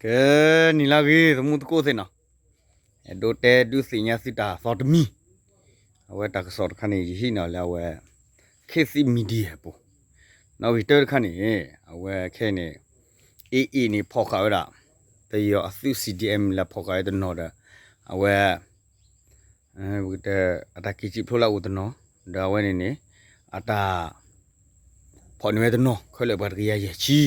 ကဲ, နံၤလၢဂ့ၤ သမူသကိးသ့ၣ်နီၤ, အဲၣ်ဒိးတဲဒုးသ့ၣ်ညါသုတၢ်သီတမံၤ, အဝဲတၢ်ကစီၣ်တခါန့ၣ် ယဟံးန့ၢ်လၢအဝဲ ခေတ်သစ် Media အပူၤ, နီၣ်ဂံၢ်တၢတခါန့ၣ် အဝဲခဲအံၤန့ၣ် AA န့ၣ် ဖီၣ်ဃာ်ဝဲဒၣ် ပယီၤအသုး C D M လၢဖီၣ်ဃာ်ဝဲတနီၤဒီး အဝဲ ပကတဲ အတၢ်က့ၤစံးဖျိလၢအအိၣ်တနီၤ, ဒီးအဝဲန့ၣ်န့ၣ် အတၢ်ဖီၣ်န့ၢ်ဝဲတနီၤ ခဲလၢာ်ပှၤတကယၤယဲၢ်ဆံ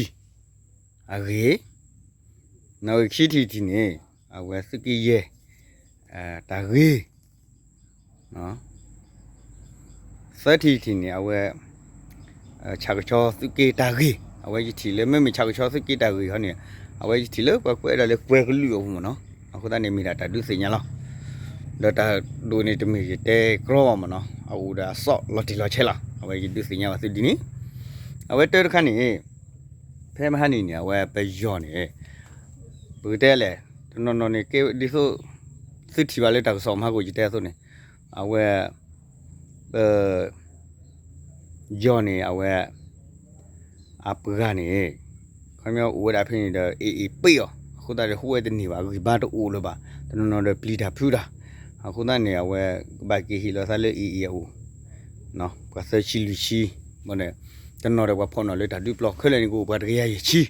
အဂ့ၢ်, နီၣ်ဂံၢ်ခံထံၣ်တထံၣ်န့ၣ် အဝဲသုးက့ယဲၢ် တၢ်ဂ့ၢ်, သၢထံၣ်တထံၣ်န့ၣ် အဝဲ ဆၣ်ကဆီသုးက့တၢ်ဂ့ၢ်, အဝဲယထံၣ်လၢ မ့မ့ၢ်ဆၣ်ကဆီသုးက့တၢ်ဂ့ၢ်ဟီန့ၣ် အဝဲယထံၣ်လၢပှၤကွဲးဒၣ်လၢကွဲၤကလုာ်အပူၤမ့ၢ်နီၤ, အဃိသတးန့ၣ်မ့ၢ်ဒၣ်တၢ်ဒုးသ့ၣ်ညါလီၤ. ဒီးတၢ်ဒိၣ်န့ၣ်တမ့ၢ်ယတဲကြီဘၣ်မ့ၢ်နီၤ, အအိၣ်ဒီးအသီၣ်လီၤတံၢ်လီၤဆဲးလီၤ, အဝဲယဒုးသ့ၣ်ညါဘၣ်သုဒ်န့ၣ်, အဝဲတၢတခါန့ၣ် ဖဲမဟါန့ၣ်န့ၣ် အဝဲပယီၤန့ၣ် ပကတဲလဲၣ် တနီၤနီၤန့ၣ် ကဲဒ်သိး သုထံၣ်ဘၣ်လၢတၢ်ကစီၣ်မဟါကိၣ်ယတဲအသိးန့ၣ် အဝဲ ပ ယီၤန့ၣ် အဝဲ အပှၤန့ၣ် ခီပညီအိၣ်ဝဲဒၣ်ဖဲန့ၣ်ဒီး AA ပ့ၢ်အီၤ အဃိသတးဒီး ဟူဝဲတန့ၢ်ဘၣ် ဂံၢ်ဘါတအိၣ်လၢၤဘၣ် တနီၤနီၤဒီးပျံၤတၢ်ဖုးတၢ် အဃိသတးန့ၣ် အဝဲကဘၣ်က့ၤဟ့ၣ်လီၤသးလၢ AA အအိၣ် ပှၤသၢဆံလွံၢ်ဆံ တနီၤဒီးပှၤဖီၣ်န့ၢ်လၢတၢ်ဒုးပျီ ခဲလၢာ်န့ၣ်ကအိၣ်ပှၤတကယၤယဲၢ်ဆံ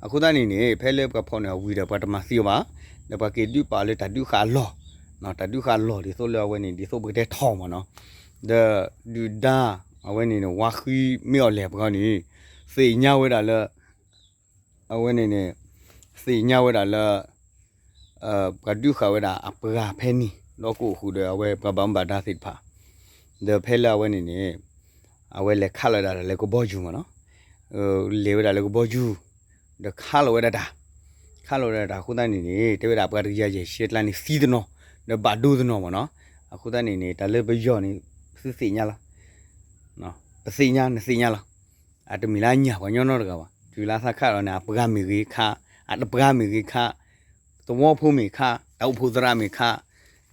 အဃိသတးန့ၣ်န့ၣ် ဖဲလၢပှၤဖီၣ်န့ၢ်အဝံၤဒီး ပှၤတမၤသံအီၤဘၣ် ဒီးပှၤက့ၤဒုးပာ်လၢတၢ်ဒုးဃာ်အလီၢ် တၢ်ဒုးဃာ်အလီၢ်ဒ်သိးလၢအဝဲန့ၣ် ဒ်သိးပကတဲထီၣ်မ့ၢ်နီၤ ဒီးဒုၣ်ဒါ အဝဲန့ၣ်န့ၣ် ဝါဃံမ့ၢ်အီၤလဲၣ်ပှၤန့ၣ် သ့ၣ်ညါဝဲဒၣ်လၢ အဝဲန့ၣ်န့ၣ် သ့ၣ်ညါဝဲဒၣ်လၢ ပှၤဒုးဃာ်ဝဲဒၣ်အပှၤဖဲန့ၣ် ဒီးကအိၣ်ဃုာ်ဒီးအဝဲပှၤဘၣ်မူဘၣ်ဒါသ့ၣ်တဖၣ် ဒီးဖဲလၢအဝဲန့ၣ်န့ၣ် အဝဲလဲၤခးလီၤဒၣ်တၢ်လၢကဘီယူၤမ့ၢ်နီၤ လဲၤဝဲဒၣ်လၢကဘီယူၤ ဒီးခးလီၤဝဲဒၣ်တၢ် ခးလီၤဝဲဒၣ်တၢ်အဃိသတးန့ၣ်န့ၣ် တဲဝဲဒၣ်ပှၤတကယၤယဲၢ်ဆံအကျါန့ၣ်သံတနီၤ ဒီးဘၣ်ဒိတနီၤမ့ၢ်နီၤ အဃိသတးန့ၣ်န့ၣ် တၢ်လၢပယီၤန့ၣ် သုသ့ၣ်ညါလီၤ ပသ့ၣ်ညါ နသ့ၣ်ညါလီၤ အတမ့ၢ်လၢအညၣ်ပှၤညီနီတဂၤဘၣ် တုၤလၢအသးခးလီၤန့ၣ် အပှၤမ့ၢ်ဂ့ၤခး အတပှၤမ့ၢ်ဂ့ၤခး သဝီဖိမ့ၢ်ခး တၢ်အိၣ်ဖှိၣ်သရၣ်မ့ၢ်ခး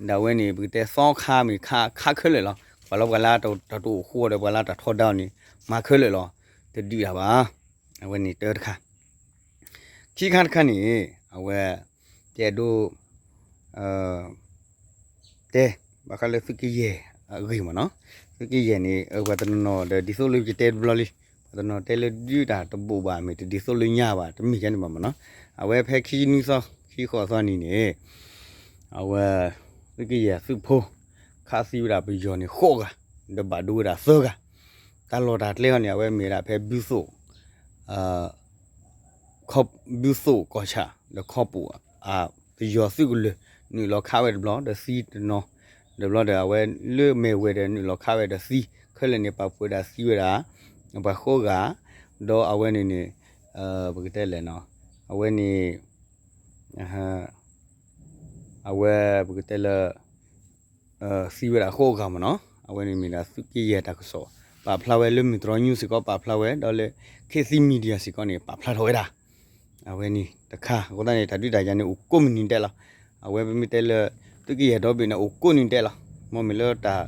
ဒ်ဝဲန့ၣ် ပကတဲသီခါမ့ၢ်ခး ခးခဲလၢာ်လီၤ ပှၤလၢပှၤလၢတၢ်တအိၣ်ဃိဒီးပှၤလၢတၢ်ထီဒါအီၤန့ၣ် မၤခဲလၢာ်လီၤ တဒုးတၢ်ဘၣ် အဝဲန့ၣ်တၢတခါ ခံခါတခါန့ၣ် အဝဲ တဲဒိ တဲ ဘၣ်ဃးလၢသုးက့ယဲၢ်အဂ့ၢ်မ့ၢ်နီၤ သုးက့ယဲၢ်န့ၣ် ပှၤတနီၤနီၤဒီးဒ်သိးလၢယတဲတဘျီလံ ပှၤတနီၤတဲလၢဒုးတၢ်တဘိးဘၣ်မ့ၢ်တဒ်သိးလၢညါဘၣ် တမ့ၢ်ယါန့ၣ်ဘၣ်မ့ၢ်နီၤ အဝဲဖဲခံနွံသီ ခံဃိးသီနံၤန့ၣ် အဝဲ သုးက့ယဲၢ်သုးဖိ ခးသံဝဲဒၣ်ပယီၤန့ၣ်ဃိးဂၤ ဒီးဘၣ်ဒိဝဲဒၣ်သၢဂၤ တၢ်လီၢ်တၢ်ကျဲအီၤန့ၣ် အဝဲမ့ၢ်ဝဲဒၣ်ဖဲဘုသိၣ် ဘုသိၣ်ကီၢ်ဆၣ် ဒီးခီပူၤ ပယီၤသုးကလၢၤ နုာ်လီၤခးဝဲတဘျီ ဒီးသံတနီၤ တဘျီဒီးအဝဲလၢမဲာ်ဝဲၤဒီးနုာ်လီၤခးဝဲဒီးသံ ခဲလၢာ်န့ၣ် ပာ်ဖှိၣ်ဝဲဒၣ်သံဝဲဒၣ် ပှၤဃိးဂၤ ဒီးအဝဲန့ၣ်န့ၣ် ပကတဲလဲၣ်နီၤ အဝဲန့ၣ် အဝဲပကတဲလၢ သံဝဲဒၣ်ဃိးဂၤမ့ၢ်နီၤ အဝဲန့ၣ်မ့ၢ်ဒၣ်သုးက့ယဲၢ်တၢ်ကစီၣ် ပာ်ဖျါဝဲလၢမုၢ်တြီ news စ့ၢ်ကီးပာ်ဖျါဝဲ ဒီးလၢ ခေတ်သစ် Media စ့ၢ်ကီးန့ၣ် ပာ်ဖျါထီၣ်ဝဲဒၣ် အဝဲန့ၣ်တခါ အဃိသတးန့ၣ် တၢ်ဒုးတၢ်ယၤန့ၣ် အိၣ်ကိးမုၢ်နံၤဒဲးလီၤ အဝဲပမ့ၢ်တဲလၢ သုးက့ယဲၢ်ဒီဘ့ၣ်န့ၣ် အိၣ်ကိးနံၤဒဲးလီၤ မ့မ့ၢ်လၢတၢ်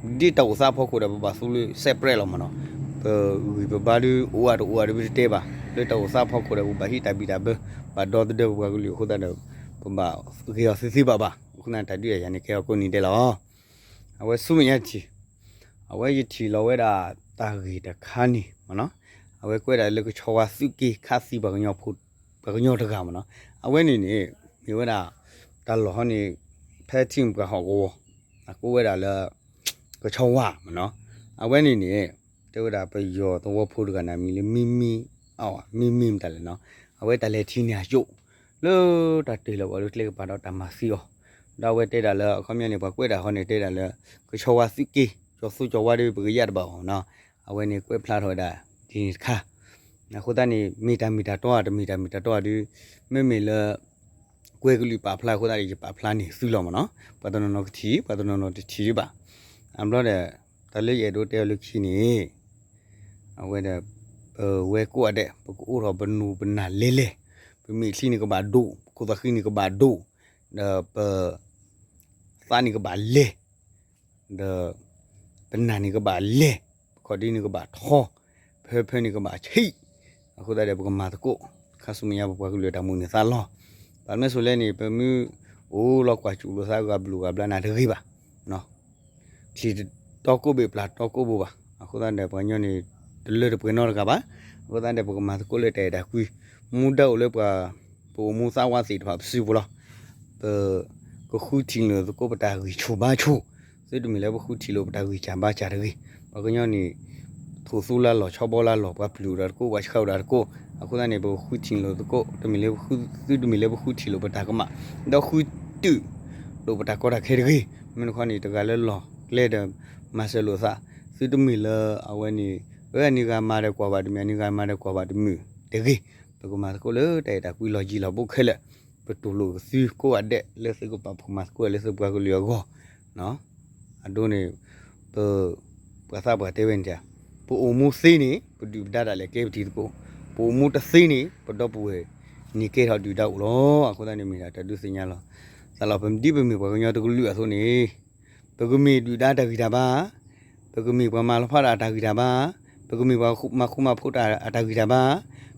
ဒ်တၢ်အိၣ်သးဖီခိၣ်ဒီး ပဘၣ်သူလၢ separate လီၤမ့ၢ်နီၤ ပဂံၢ်ပဘါဒုး အိၣ်အါတအိၣ်အါဒီးပတတဲဘၣ် လၢတၢ်အိၣ်သးဖီခိၣ်ဒီး ပဘၣ်ဟံးတၢ်ဘံၣ်တၢ်ဘၢ ဘၣ်ဒီသဒၢပပှၤကလုာ်အဃိသတးဒီး ပဘၣ်ဂ့ၤအီၤသ့သ့ဘၣ်ဘၣ် အဃိသတးန့ၣ် တၢ်ဒုးတၢ်ယၤန့ၣ် ကဲအီၤကိးနံၤဒဲးလီၤ အဝဲဆူမဲာ်ညါတထံၣ် အဝဲယထံၣ်လီၤဝဲဒၣ်တၢ်ဂ့ၢ်တခါန့ၣ်မ့ၢ်နီၤ အဝဲကွဲးဒၣ်လၢကဆီဝါသုးက့ ခးသံပှၤကညီဖိ ပှၤကညီတဂၤမ့ၢ်နီၤ အဝဲန့ၣ်န့ၣ် မ့ၢ်ဝဲဒၣ် တၢ်လီၢ်ဟီန့ၣ် ဖဲထံပှၤဟီၣ်ကဝီၤ အကိးဝဲဒၣ်လၢ ကဆီဝါမ့ၢ်နီၤ အဝဲန့ၣ်န့ၣ် တဲဝဲဒၣ်ပယီၤသဝီဖိတဂၤန့ၣ် မံၤလၢမံမံ အမံမံမတၤလဲၣ်နီၤ အဝဲတၢ်လဲၤထံၣ်န့ၢ်အစိၣ် လၢတၢ်တ့ၢ်လီၤပှၤလၢကျဲကပၤဒီးတၢ်မၤသံအီၤ ဒီးအဝဲတဲဒၣ်လၢ အခီပညီန့ၣ် ပှၤကွဲးဒၣ်ဟီန့ၣ် တဲဒၣ်လၢ ကဆီဝါသုးက့ ကၠီၤသူကၠီၤဝါဒီး ပကယၣ်တဘၣ်အီၤနီၤ အဝဲန့ၣ်ကွဲးဖျါထီၣ်ဝဲဒၣ် ဒ်န့ၣ်တခါ အဃိသတးန့ၣ် မ့ၢ်တၢ်မ့ၢ်တၢ်တီဧါ တမ့ၢ်တၢ်မ့ၢ်တၢ်တီဧါဒီး မ့မ့ၢ်လၢ ကွဲၤကလုာ်ပာ်ဖျါအဃိသတးန့ၣ် ယပာ်ဖျါန့ၢ်သုလီၤမ့ၢ်နီၤ ပှၤတနီၤနီၤကထံၣ် ပှၤတနီၤနီၤတထံၣ်ဒံးဘၣ် အဘျီဒီး တၢ်လၢယအဲၣ်ဒိးတဲအီၤလၢခံန့ၣ် အဝဲဒီး ပဝဲကိးဂၤဒဲး ပကအိၣ်ထီၣ်ပနူၤပနၢ်လဲၤလဲၤ, ပမဲာ်ချံန့ၣ်ကဘၣ်ဒိၣ်, ပခိၣ်သးဃံန့ၣ်ကဘၣ်ဒိၣ်, ဒီးပ သးန့ၣ်ကဘၣ်လဲၤ, ဒီးပနၢ်န့ၣ်ကဘၣ်လဲၤ, ပခီၣ်ဒ့န့ၣ်ကဘၣ်ထီ, ဖၢဖၢန့ၣ်ကဘၣ်ဆံး, အဃိသတးဒီး ပကမၤသကိး ခါဆူမဲာ်ညါ ပပှၤကလုာ်တၢ်မုၢ်နံၤသးလီၤ. ဘၣ်မနုၤအဃိလဲၣ်န့ၣ် ပမ့ၢ်အိၣ်လီၤကွၢ်စူၣ်လိာ်သးဂၤဘျုးဂၤဘျါနၤတဂ့ၤဘၣ် ထံၣ်တီကိၣ်ဘ့ၣ်ပျၢ်တီကိၣ်ဘိဘၣ်. အဃိသတးဒီး ပှၤကညီန့ၣ် တလၢတပှဲၤနီတဂၤဘၣ်. အဃိသတးဒီး ပကမၤသကိးလၢတၢ်အဲၣ်တၢ်ကွံ, မူဒါအိၣ်လၢပှၤ ပအိၣ်မူသးဝးသ့ၣ်တဖၣ်ပစုပူၤလီၤ. ပ ကဃုထံၣ်လိာ်သကိးပတၢ်ဂံၢ်ဆူၣ်ဘါဆူၣ်, သုတမ့ၢ်လၢပဃုထံၣ်လိာ်ပတၢ်ဂံၢ်စၢ်ဘါစၢ်တဂ့ၤ. ပှၤကညီန့ၣ် ထိၣ်သူလၢလီၢ် ဆီဘီလၢလီၢ် ပှၤပျုၢ်အိၣ်ဒီးတကိး ပှၤဆှၢအိၣ်ဒီးတကိး. အဃိသတးန့ၣ် ပဃုထံၣ်လိာ်သကိး တမ့ၢ်လၢ သုတမ့ၢ်လၢပဃုထံၣ်လိာ်ပတၢ်ကမၣ် ဒီးဃုတုာ်လိာ်ပတၢ်ကီတၢ်ခဲတဂ့ၤ. မ့ၢ်တခီန့ၣ် တဂၤလၢလီၢ်ကျဲဒီး မၤစၢၤလိာ်သး, သုတမ့ၢ်လၢအဝဲန့ၣ် အန့ၣ်ဂၤမၤဒီးကွၢ်ဘၣ်တမုာ် အန့ၣ်ဂၤမၤဒီးကွၢ်ဘၣ်တမုာ်တဂ့ၤ. ပကမၤသကိးလၢတၢ်အဲၣ်တၢ်ကွံလီၢ်ယံၤလီၢ်ဘူးခဲလၢာ်, ပတူၢ်လိာ်သုကိးဂၤဒဲးလၢသုကပာ်ဖှိၣ်မၤသကိးလၢသုပှၤကလုာ်အဂီၢ် အဒိန့ၣ် ပ ပှၤသးပှၢ်တဲဝဲန့ၣ် ပအိၣ်မူသ့န့ၣ် ပဒုၣ်ပဒါဒၣ်လဲာ်ကဲပထံသကိး, ပအိၣ်မူတသ့န့ၣ် ပဒီပုၢ်ဝဲၢ်န့ၣ်ကဲထီၣ်ဒုၣ်ဒါအိၣ်လီၤ. အဃိသတးန့ၣ်မ့ၢ်ဒၣ်တၢ်ဒုးသ့ၣ်ညါလီၤ. သးလီၤပဒ်ပမ့ၢ်ပှၤကညီတကလုာ်အသိးန့ၣ် ပကမ့ၢ်ဒုၣ်ဒါတၢ်ဂံၢ်တၢ်ဘါ, ပကမ့ၢ်ပှၤမၤလီၤဖးဒၣ်တၢ်ဂံၢ်တၢ်ဘါ, ပကမ့ၢ်ပှၤမၤဃူမၤဖိးတၢ်အတၢ်ဂံၢ်တၢ်ဘါ,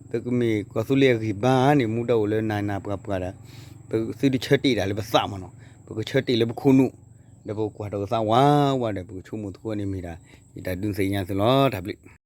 ပကမ့ၢ်ကီၢ်သူလ့ၤအဂံၢ်ဘါန့ၣ် မူဒါအိၣ်လၢနၤနၤပှၤပှၤဒီး သုတဆၢတ့ၢ်ဒၣ်လၢပသးမ့ၢ်နီၤ, ပကဆၢတ့ၢ်လၢပခိၣ်နူာ်, ဒီးပကကွၢ်ထီၣ်ကသးဝးဝးဒီး ပကဆိကမိၣ်သကိးန့ၣ်မ့ၢ်ဒၣ် ယတၢ်ဒုးသ့ၣ်ညါသုလီၤ. တၢ်ဘျုး